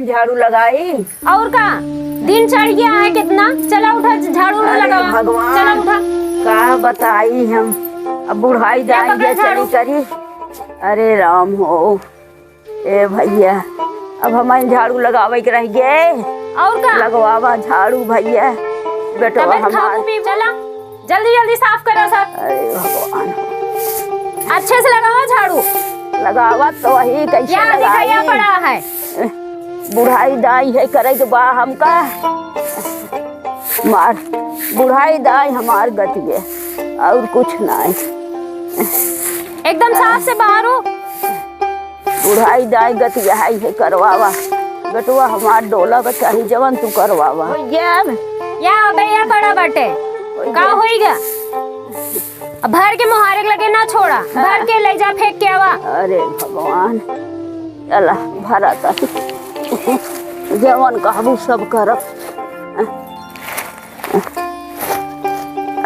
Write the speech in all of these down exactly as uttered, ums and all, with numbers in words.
झाड़ू लगाई। और का, दिन चढ़ गया है कितना। चला उठा, झाड़ू ना अरे लगावा। भगवान, चला उठा। का बताई हम, अब बुढ़ाई या जाई पकड़ा है, झाड़ू। चली करी। अरे राम हो, ए भैया, अब हमारे झाड़ू लगावे के रह गए। और का? लगवावा झाड़ू भैया, बेटवा तबीयत खराब हमार। हो भी, चला। जल्दी जल्दी साफ करो सब। अरे भगवान। अच्छे से लगावा झाड़ू। लगावा तो वही कैसे या लगाई? दिखाया पड़ा है। बुढ़ाई दाई है करे के बा हमका। मार, बुढ़ाई दाई हमार गति है, और कुछ नहीं। एकदम साफ से बाहर हो। बुढ़ाई दाई गति यही है करवावा। बेटवा हमार डोला के चाही जवन तू करवावा। हो गया। या अबे या बड़ा बाटे। का होइगा? अब भर के मोहारे के लगे ना छोड़ा, भर के ले जा फेंक के आवा। अरे भगवान, चला भरा त जवन कहबू सब करब।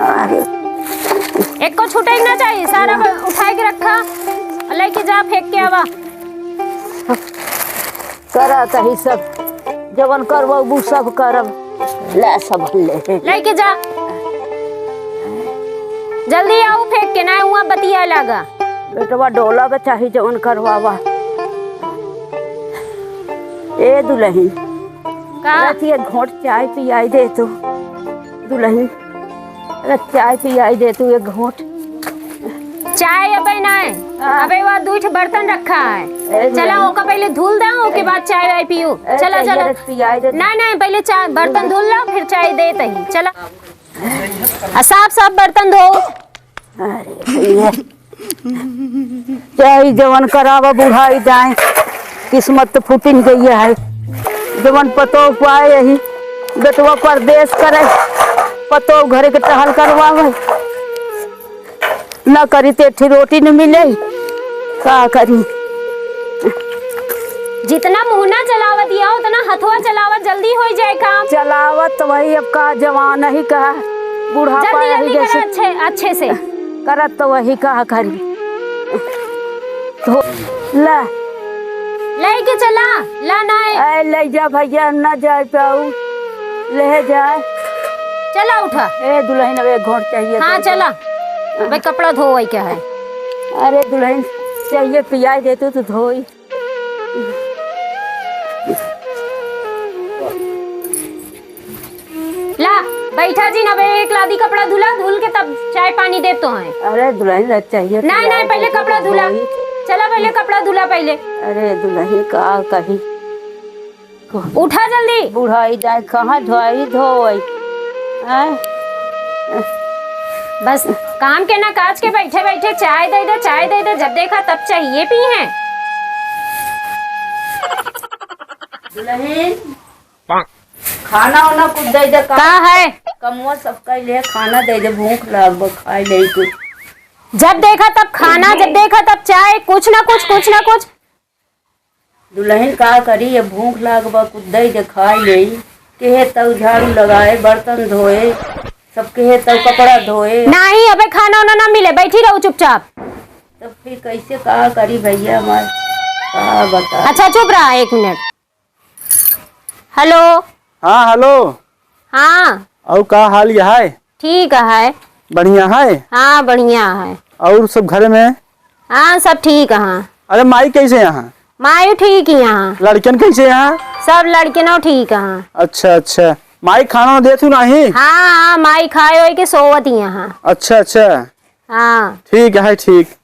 अरे एको छूटे के ना चाहिए, सारा ब-, उठाए के रखा, लेके जा फेंक के आवा। करा तही सब, जवन करबू सब करब। ले सब ले। लेके जा। जल्दी आऊ फेंक के, ना हुआ बतिया लागा। बेटवा डोला के चाही जवन करवावा। ए दुलहिन, का? रतिया घोट चाय पियाई दे तू। दुलहिन, अरे चाय पियाई दे तू एक घोट। चाय अबे नाय। हाँ। अबे वहाँ दू ठे बर्तन रखा है। ए, चला, नहीं। ओका पहले धुल दे, ओके बाद चाय वाय पियो। ए, चला, चाय चला। अरे पियाई दे। नहीं, नहीं, पहले चाय, बर्तन धुल लो, फिर चाय देत ही। चला। आ, साफ, साफ बर्तन धो। अरे भैया। चाहे जवन करावा बुढ़ाई जाए, किस्मत तो फूटिन गई है। जवन पतोह पाए यही, बेटवा परदेस करे, पतोह घरे के टहल करवावे, ना करी ते एक ठे रोटी न मिले, का करी? जितना मुँह ना चलावत या, उतना हथवा चलावत, जल्दी होइ जाए काम। चलावत तो वही, अब का जवान ही का, बुढ़ापा जल्दी, यही जल्दी जैसे करा, अच्छे, अच्छे से। करत तो वही का करी। तो ला। लेके चला, ला ना है। ए, ले जा भैया, ना जाए पाऊ, ले जा। चला उठा। ए दुलहिन, अब एक घोट चाहिए हाँ, तो। चला। अबे कपड़ा धोवई के है। अरे दुलहिन, चाहिए पियाई दे तू, तू धोई। ला, बैठा जी ना बे, एक लादी कपड़ा धुला, धुल के तब चाय पानी देत तो है। अरे दुलहिन, चाहिए नहीं, पियाई नहीं, पहले दे तू, कपड़ा तू धुला। धोई। चला, पहले कपड़ा धुला पहले। अरे दुलहिन, का कही? उठा जल्दी। बुढ़ाई जाए, कहाँ धोई धोई? हैं? बस काम के ना काज के, बैठे बैठे चाय दे दे, चाय दे दे, जब देखा तब चाहिए पी हैं। दुलहिन, खाना वाना कुछ दे दे, का का है? कमुआ सब कैले, खाना दे दे, भूख लाग बा, खाए ले कुछ। जब देखा तब खाना, जब देखा तब चाय, कुछ ना कुछ, कुछ ना कुछ। दुलहिन का करी, ये भूख लाग बा, कुछ दे दे खाए लेई। केहे तऊ झाड़ू लगाए, बर्तन धोए, सब केहे तऊ कपड़ा धोए। नाही, अबे खाना उना ना मिले, बैठी रहू चुपचाप। तब फिर कैसे का करी भैया हमार, का बता। अच्छा चुप रहा एक मिनट। हेलो। हाँ, हेलो। हाँ। और का हाल है? ठीक है। बढ़िया है? हाँ, बढ़िया है। और सब घर में? हाँ, सब ठीक है। अरे, माई कैसे हैं? माई ठीक ही हैं। लड़कन कैसे हैं? सब लड़कनों ठीक हैं। अच्छा, अच्छा। माई खाना देत हूँ नाही? हाँ, हाँ, माई खाए होई के सोवत ही हैं। अच्छा, अच्छा। हाँ। ठीक है, ठीक।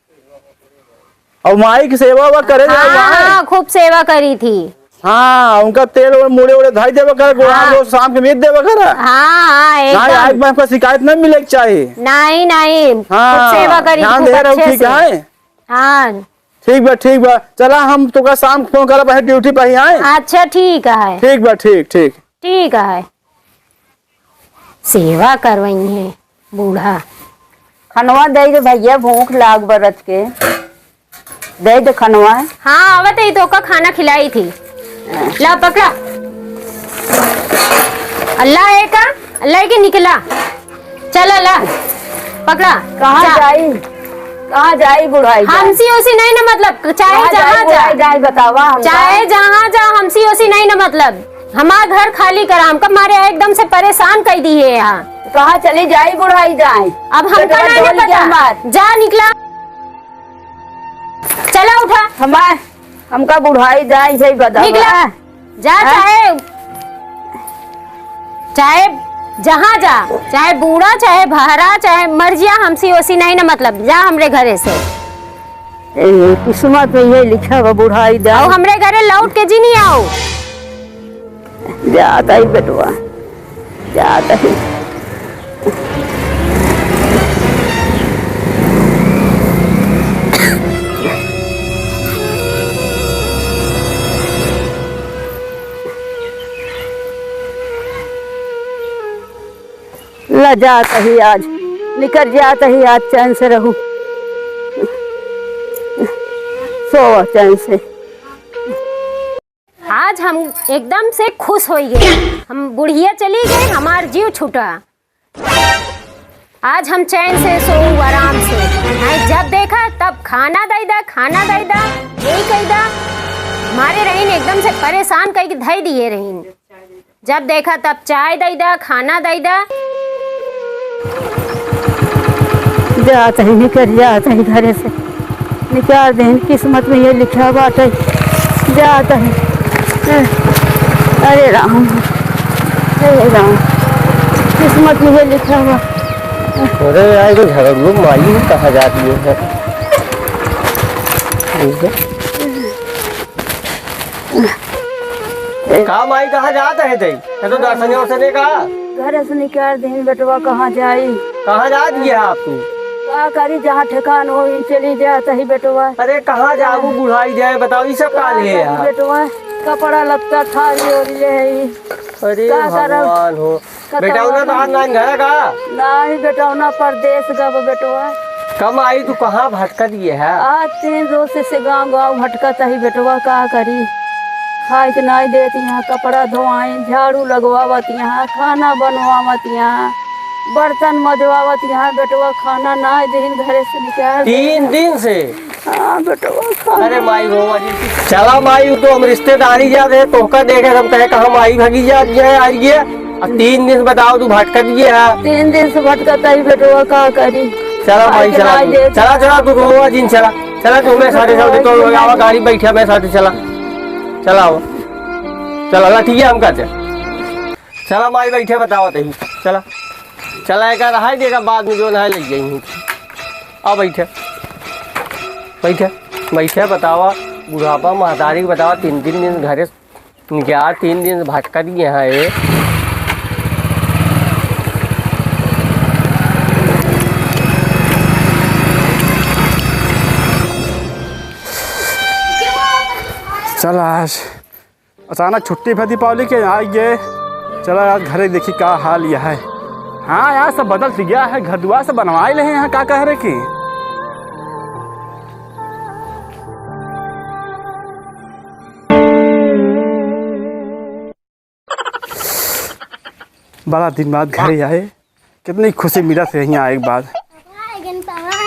और माई की सेवा वा करे जाए हाँ, माई। हाँ, खूब सेवा करी थी। हाँ, उनका तेल और मुड़े उड़े धई देवे करे, गोड़ा हाँ। रोज शाम के मीत देवे करे। हाँ, हाँ, ना, एकदम। आज मैं आपका शिकायत नहीं मिले के चाहिए। नहीं, नहीं, खूब हाँ, सेवा करी, ध्यान खूब दे रहे हो, अच्छे ठीक से। है? हाँ। ठीक बा, ठीक बा। चला, हम तोका शाम को फोन करब, है ड्यूटी पर ही आए। अच्छा, ठीक है। ठीक बा, ठीक, ठीक। ठीक है। सेवा करवई है बूढ़ा। खनवा दे दे भैया, भूख लाग बरत के। दे दे खनवा। हाँ, आवत ही तोका खाना खिलाई थी। ला पकड़ा। अल्लाह है का? अल्लाह के निकला। चला ला। पकड़ा। कहाँ जा। जाई? कहाँ जाई बुढ़ाई जाए? हमसी ओसी नहीं ना मतलब, चाहे कहाँ जाई जहाँ जा। बुढ़ाई जाए बतावा हमका? चाहे जहाँ जा, हमसी ओसी नहीं ना मतलब। हमार घर खाली करा, हमका मारे एकदम से परेशान कर दी है यहाँ। कहाँ चली जाई बुढ़ाई जाए? अब हमका बेटवा नहीं ना डोल के पता। मार। जा निकला। चला उठा। हमार, हमका बुढ़ाई जाए सही बतावा। निकला। जा, हाँ? चाहे, चाहे जहाँ जा, चाहे बूढ़ा, चाहे बहरा, चाहे मर जिया, हमसी ओसी नहीं ना मतलब, जा हमरे घरे से। ए, किस्मत में ये लिखा बा बुढ़ाई जाए। अउ हमरे घरे लौट के जी नहीं आओ। जात ही बेटवा, जात ही। ला जात ही आज, निकर जात ही आज, चैन से रहू, सोवा चैन से। आज हम एकदम से खुश होइ गए, हम बुढ़िया चली गई, हमार जीव छूटा। आज हम चैन से सोऊ, आराम से। नहीं, जब देखा तब खाना दे दा, खाना दे दा, यही कह दा। मारे रहीन एकदम से परेशान कह के धई दिए रहीन। जब देखा तब चाय दे दा, खाना दे दा। जात ही निकर जात ही घरे से। निकाल देन, किस्मत में ये लिखा बाटे। जात ही। अरे राम, अरे राम, किस्मत में ये लिखा बा। अरे यार, ये झगड़ू माई कहाँ जाती है? का माई, कहाँ जात है तई? ये तो दर्शने वर्शने का। घरे से निकाल देन बेटवा, कहाँ जाई? कहाँ जात गया आप तू? का करी, जहाँ ठेकान हो, चली जात ही बेटवा। अरे कहाँ जाबू, बुढ़ाई जाए, बताओ, ई सब का का ले करी यार? बेटवा, कपड़ा लत्ता थारी ओरी ले है। अरे का करब? भगवान हो। कतवा बेटौना तो आज नाइन घर का? नाही, बेटौना परदेस गब बेटवा। कम आई, तू कहाँ भटकत ये है? आज तीन रोज से, से गाँव गाँव भटकत ही बेटवा, का करी? खाए के नाही देत यहाँ, कपड़ा धोआई, झाड़ू लगवावत यहाँ, खाना बनवावत यहाँ, बर्तन मजवावत यहाँ बेटवा, खाना नाही देहिन घरे से निकाल। तीन दिन से? हाँ, बेटवा, खाना अरे माई, रोवा जिन। चला माई, उ तो हम रिश्तेदारी जात है, तोहका देखे हम कहे कहाँ माई भागी जात है, आ रही है। अब तीन दिन से बताओ, तू भटकत गया है। तीन दिन से भटकत ही बेटवा, का करी? चला माई, चला तू। चला, चला, तू रोवा जिन, चला। चला, तू मैं साथे, साथे, तो आवा, गाड़ी बैठा, मैं साथे, चला। चला, आवा। चला, ला, ठीक है, हम कहते हैं। चला माई, बैठे, बतावा तही। चला। चला, एक रहाई देगा, बाद में जो नहाए लग जाएंगे। आ बैठे, बैठे, बैठे, बतावा, बुढ़ापा महतारी के बतावा, तीन, तीन दिन घरे निकाल, तीन दिन भटकत गए हैं ये। चल आज अचानक छुट्टी भा दीपावली के आ गए। चला आज घरे देखी का हाल यह है। हाँ यार, सब बदल गया है, घर दुआर सब बनवाए ले हैं यहाँ, का कह रहे कि बड़ा दिन बाद घरे आए, कितनी खुशी मिला से यहाँ आए के बाद।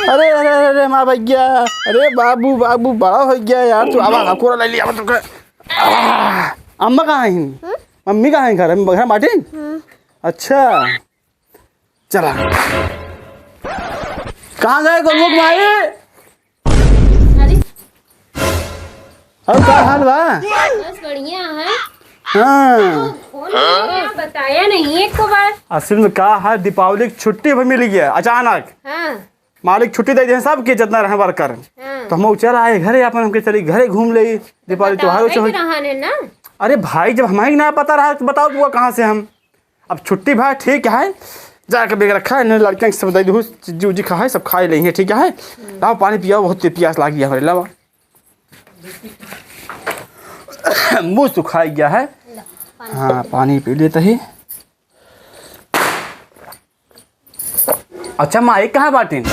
अरे, अरे, अरे, अरे, माँ भैया, अरे बाबू, बाबू, बड़ा हो गया यार, तू आवा, कोरा ले लिया, आवा, तू कर। आवा। अम्मा कहाँ हैं? हम्म? मम्मी कहाँ हैं घर में? घर मार्टिन? हम्म। अच्छा, चला। कहाँ गए गोलू के माई? अरे। और का हाल बा? बस बढ़िया है। हाँ। फोन किया, बताया नहीं एक को बार। असल में का है, दीपावली की छुट्टी भी मिल गया अचानक। हाँ। मालिक छुट्टी दे दे सबके, जितना रहे वर्कर। हाँ। तो हम चल आए घरे, अपन हमके चली घरे घूम ले, दीपावली त्योहार। बतावे के रहन है ना। अरे भाई, जब हमें ही ना पता रहा तो बताओ तू कहाँ से हम। अब छुट्टी भाई ठीक है, जाके बैग रखा है, लड़कियाँ सब दे दू, चिज्जी उज्जी खा है, सब खाए लेंगे, ठीक है। लाओ पानी पियाओ, बहुत तेज प्यास लागी है हमारे। लाओ, मुँह सुखाई गया है। हाँ, पानी पी लेते ही। अच्छा, माई कहाँ बाटिन?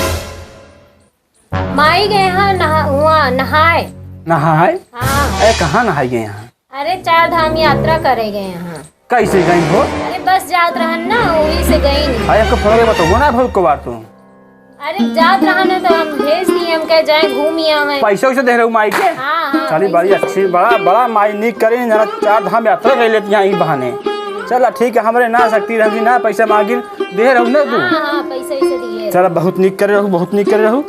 माई गए हैं नहा-, हुआ नहाए। नहाए? हाँ। अरे, कहाँ नहाई गए हैं? अरे, चार धाम यात्रा करे गए हैं। कैसे गई हो? अरे, बस जात रहन ना, वही से गई नहीं। अरे, हमको फोन करके बताओ ना, भूल को बार तू। अरे, जात रहा ना तो हम भेज दिए, हम कहे जाए घूम ही आवे। पैसा वैसा दे रहू माई के? हाँ, हाँ, चली, पैसा बड़ी अच्छी, बड़ा, बड़ा माई नीक करे, जना चार धाम यात्रा कर लेती हैं ई बहाने। चला ठीक है, हमरे ना सकती रहती ना, पैसा मांगी, दे रहू ना तू। हाँ, हाँ, पैसा वैसा दिए। चला, बहुत नीक करे रहू, बहुत नीक करे रहू।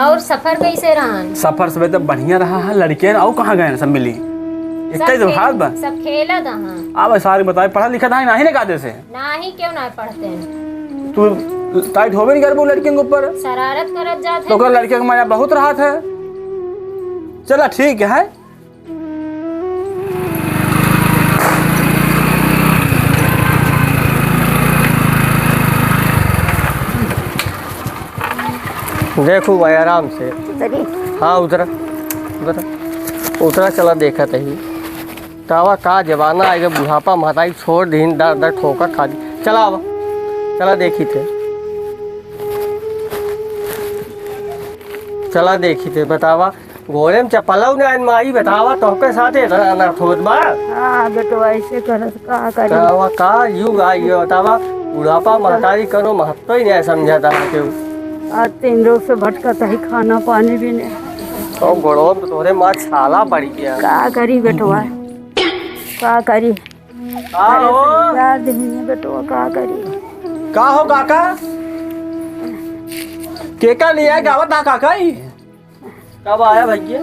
और सफर कैसे रहन? सफर सब तो बढ़िया रहा है, लड़कियन और कहाँ गए सब मिली? इतना ही तो हाल बा। सब खेलत हैं। अब सारे बताए, पढ़ा लिखा था नहीं ना कायदे से? नाही, क्यों ना पढ़ते हैं? तू टाइट होबे नहीं करबू लड़कियन के ऊपर। शरारत करत जात तो है। ओकर लड़कियन के मजा बहुत रहत है। चला ठीक है। देखू भाई, आराम से। उतरी। हाँ, उतरा, उतरा, उतरा, चला देखत ही। तावा का जमाना आइगा, बुढ़ापा महतारी छोड़ दीन, दर दर ठोका खा दी। चला आवा, चला देखी थे, चला देखी थे, बतावा। घोड़े में चप्पलऊ ना आइन माई, बतावा, तोहके साथे इतना अनर्थ होत बा। हाँ, बेटवा, ऐसे करत का करी? बतावा, का युग आ गयो, बतावा, बुढ़ापा महतारी करो महत्व ही नहीं समझा था केहू। आज तीन रोज से भटकत ही, खाना पानी भी नहीं। तो गोड़वा में तोहरे माँ छाला पड़ गया। का करी बेटवा, का करी? का हो? यार दीनी बेटवा, का करी? का हो काका? केका लिया गावत हा काका ई? कब आया भैया?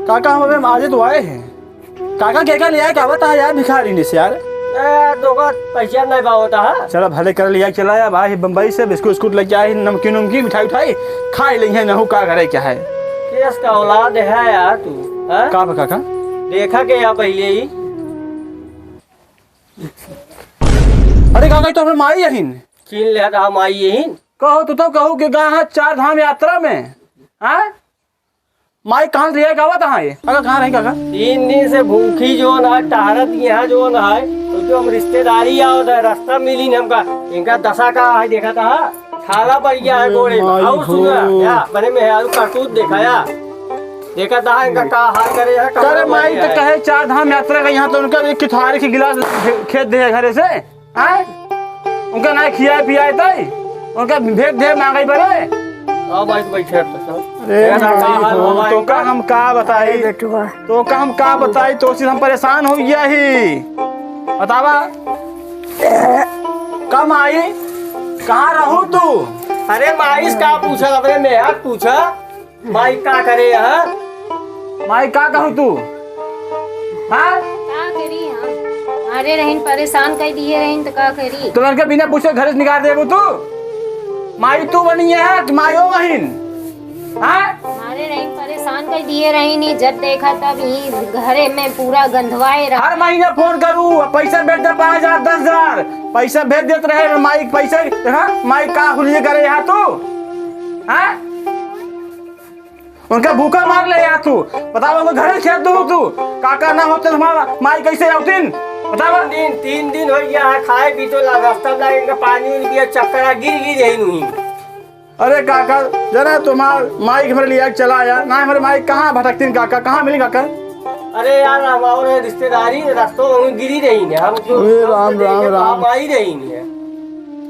काका, हम अबे आज तो आए हैं। काका, केका लिया गावत हा यार, भिखारी ने से यार। ए, तो का पैसा नहीं पावता है। चला भले कर लिया, चला यार, भाई बम्बई से बिस्कुट उस्कुट लेके आए, नमकीन उमकीन, मिठाई उठाई, खाई लेंगे, नहू का करे क्या है। केस का औलाद है यार तू, हाँ? का बा काका? देखा के या पहले ही? अरे काका, ई तो हमरे माई अहिन। छीन ले था माई यही। कहो तू तो कहू कि गा है चार धाम यात्रा में, हाँ? माई कहाँ से लिया गावत है ये? काका, कहाँ रही काका? तीन दिन से भूखी जोन है, टहरत यहाँ जोन है, तो जो हम रिश्तेदारी आओ तो रास्ता मिली न हमका, इनका दशा का है देखा था, छाला पड़ गया है गोड़े में। माई और सुना, हो। या बने में है, और करतूत देखा या। देखा था इनका का हाल करे है, करे कमरा माई में तो है। कहे चार धाम यात्रा का यहाँ तो उनका एक किथारे की गिलास फे-, खेत दे घरे से, आय? उनका ना खियाए पियाए तई, उनका भेंट दे मांगे बरे। आओ भाई, बैठे हैं तो सब। अरे देखा था का माई हाल हो, हमारे तो का इनका? हम का बताई? अरे बेटुआ। तो का हम का बताई? तो से हम परेशान हो गया ही। बतावा। का माई? कहाँ रहू तू? अरे माई से का पूछा, अपने मेहर पूछा। माई का करे यहाँ? माई का कहू तू? हाँ? का करी हम? अरे रहीन परेशान कर दिए रहीन तो का करी? तो लड़के बिना पूछे घर से निकाल देबू तू? माई तू बनी है कि मायो बहिन? हाँ? अरे रहीन परेशान कर दिए रहीन, जब देखा तब ही घरे में पूरा गंधवाए रहा। हर महीना फोन करू, पैसा भेज दे पाँच हजार, दस हजार, पैसा भेज देत रहे माई, पैसा, हाँ? माई का हुलिये करे यहाँ तू? हाँ? उनका भूखा मार ले यार तू। बतावा, उनको घरे खेत दू तू। काका ना होते तुम्हारा माई कैसे आवतीन? बतावा। तीन दिन, तीन दिन हो गया है, खाए भी तो ला, रास्ता ना इनका पानी उनी पिया, चक्कर आ, गिर गिर यही नहीं। अरे काका, जरा तुम्हार माई के हमरे लिए चला यार। ना हमरे माई कहाँ भटकतीन काका, कहाँ मिली काका? अरे यार, हम और रिश्तेदारी रास्तों में गिरी रही ने, हम तो ए राम, राम, राम। माई रही ने।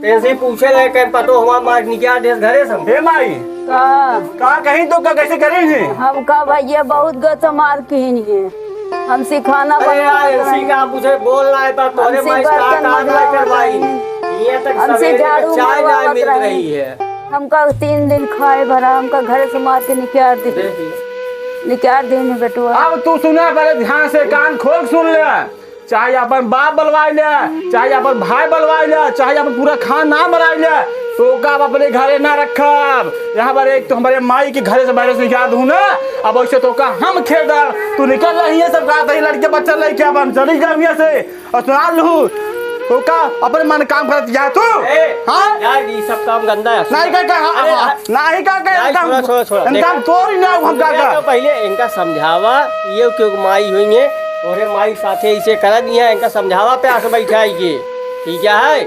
तेरे से पूछे ले, कहीं पतो हुआ मार निकाल देस घरे से। हे माई। का? का कहीं तो का कैसे करी है? हम का भैया बहुत गत मार किहिन है। हमसे खाना अरे यार, बनवावत इसी रही। का पूछे बोल रहा है, पर तोरे हमसे माई का बर्तन काम ना मंजवावत करवाई। रही। ये तक हमसे सवेरे झाड़ू चाय ना मरवावत मिल रही। रही है। हमका तीन दिन खाए भरा, हमका घर से मार के निकाल दे। देखिए। निकाल दे ने बेटुआ। अब तू सुना पहले ध्यान से, कान खोल सुन ले। चाहे अपन बाप बलवाई ले, चाहे अपन भाई बलवाई ले, चाहे अपन पूरा खानदान बलवाई ले, तो का अब अपने घरे ना रखब। यहाँ पर एक तो हमारे माई के घरे से बाहर से निकाल दूँ ना, अब वैसे तो का हम खेदब। तू निकल रही है सब, का तही लड़के बच्चा लेके अपन चली जा यहाँ से। और सुना लू, तो का अपने मन काम करत जा तू? ए, हाँ? यार, ये सब काम गंदा है। नहीं का, का, हाँ, अरे, हाँ, हाँ। नहीं का, का, नहीं, इनका छोड़ा, छोड़ा, छोड़ा। इनका देखा? तोड़ ही ना हम का, देखा का। तो पहले इनका समझावा, ये क्यों माई हुई है, और माई साथे इसे करा दिया, इनका समझावा प्यास बैठा है ये। ठीक है?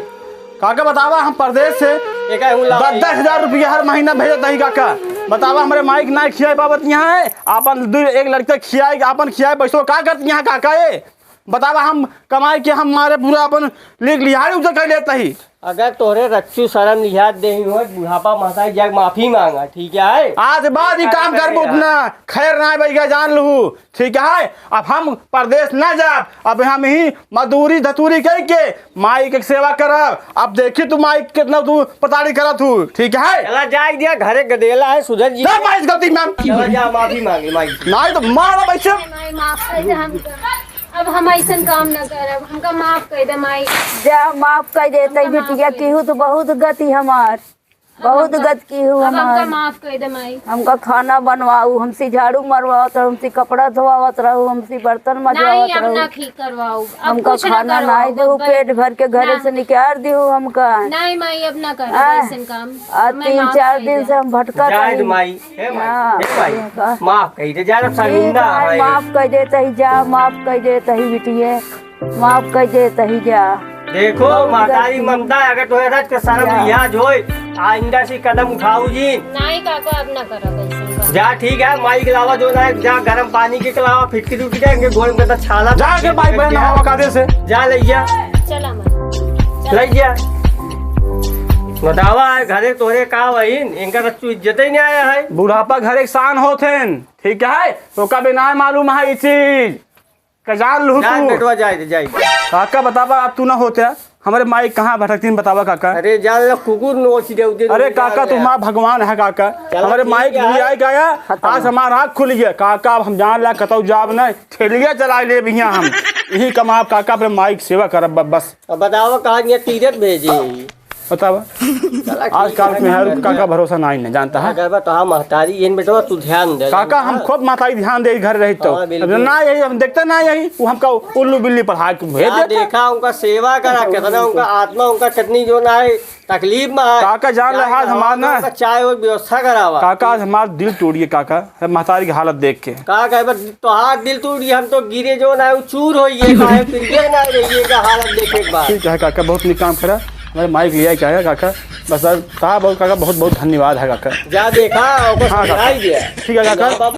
काका बतावा, हम परदेश से एका हूँ लाओ। दस दस हजार रुपया हर महीना भेजत हई काका। बतावा, हमरे माई के ना खियाए पावत यहाँ है, आपन दू एक लड़का खियाए, आपन खियाए पैसो का करत यहाँ काका ए? बतावा, हम कमाई के हमारे पूरा अपन लेख लिहाज उधर कर लेता ही। अगर तोहरे रच्चू शर्म लिहाज देही हो, बुढ़ापा महतारी जाके माफी मांगा, ठीक है? आज बाद ही काम करबो उतना, खैर ना भैया जान लू, ठीक है? अब हम परदेस ना जाब, अब हम ही मजदूरी धतूरी कई के माई के सेवा करब। अब देखी तू माई कितना तू पताड़ी करत हूँ, ठीक है? चला जाए दिया, घरे गदेला है, सुधर जी। सब माई से गलती मैम। चला जा, माफी मांगे माई से। नहीं तो मारा वैसे। माई माफ कर दे हमका, अब हम ऐसन काम न करब, हमका माफ कर दे माई। जा माफ कर दे, तई हमका माफ बिटिया कर दे। केहू तो बहुत गति हमार, बहुत गति केहू अब हमका हमार। माफ कर दे माई। हमका खाना बनवाऊ, हमसे झाड़ू मरवावत रहू, हमसे कपड़ा धोवावत रहू, हमसे बर्तन नहीं, मजवावत अब रहू। ना ठीक करवाऊ, अब हमका कुछ ना खाना करवाऊ, नहीं देऊ, बस पेट भर के घरे ना। से निकाल दियो हमका। नहीं माई, अब ना करब आ, ऐसन काम। आ, मैं तीन माफ चार कर दिन दे। से हम भटकत जाए दे रही। माई, हे माई, हाँ, हे माई, ये का? माफ कर दे, जा, अब ठीक शर्मिंदा है, है। माफ कर दे तही जा, माफ कर दे तही बिटिया, माफ कर दे तही जा। देखो, बहुत महतारी गलती। ममता, अगर तोहे रच के शर्म जा। लिहाज होए, आइंदा से कदम उठाऊ जी। नहीं काका, अब ना करब ऐसन काम। जा, ठीक है, माई के अलावा जो ना है, जा गरम पानी के अलावा फिटकिरी उठ जाएंगे, गोड़ में तो छाला जा के माई बहन नहावा कादे से। जा ले जा। चला माई। ले जा। बतावा है, घरे तोहरे का बहिन, इनका तो तू इज्जत ही नहीं आया है। बुढ़ापा घरे के शान होत हैं, ठीक है? तो का बिना मालूम है ये चीज। का जान लू जान तू? बेटवा, जाए दे, जाए दे। काका बतावा, अब तू ना होते, हमरे माई कहाँ भटकतीन बतावा काका। अरे जान ला, कुकुर नोच दे उधर, अरे उधर काका, जान तू ले। हमार भगवान है काका। चला हमरे ठीक माई है। भुलिया गया, खत्म। आज हमार आँख खुल गया काका, अब हम जान ला कतौ जाब ना, ठेलिया चला ले भैया हम। यही कमाब काका, अपने माई की सेवा करब ब-, बस। अब बतावा कहाँ ये तीरथ भेजे? बतावा। चला, ठीक आजकल है, में हर कर काका दिया। भरोसा ना ही नहीं जानता है। अगर बा तोहार महतारी, ये बेटवा तू ध्यान दे। काका, हम हाँ। खूब महतारी ध्यान दे घर रही तो। हाँ, बिल्कुल। अब ना यही, हम देखते ना यही, वो हमका उल्लू बिल्ली पढ़ा के भेज हाँ, देता। देखा, उनका सेवा करा, कितना उनका आत्मा, उनका कितनी जो ना है, तकलीफ में है। काका, जान ले, आज हमार ना उनका चाय और व्यवस्था करावा। काका, आज हमार दिल टूट गया काका, है महतारी की हालत देख के। का कहबे, तोहार दिल टूट गया, हम तो गिरे जो ना, वो चूर हो ये, काहे फिर ये ना रहिए का हालत देखे एक बार। ठीक है काका, बहुत निक काम करा। हमारे माइक लिया क्या है काका? बस अब कहा बहुत काका, बहुत बहुत धन्यवाद है काका। जा देखा, ओको हाँ काका। समझाई दिया। ठीक है काका।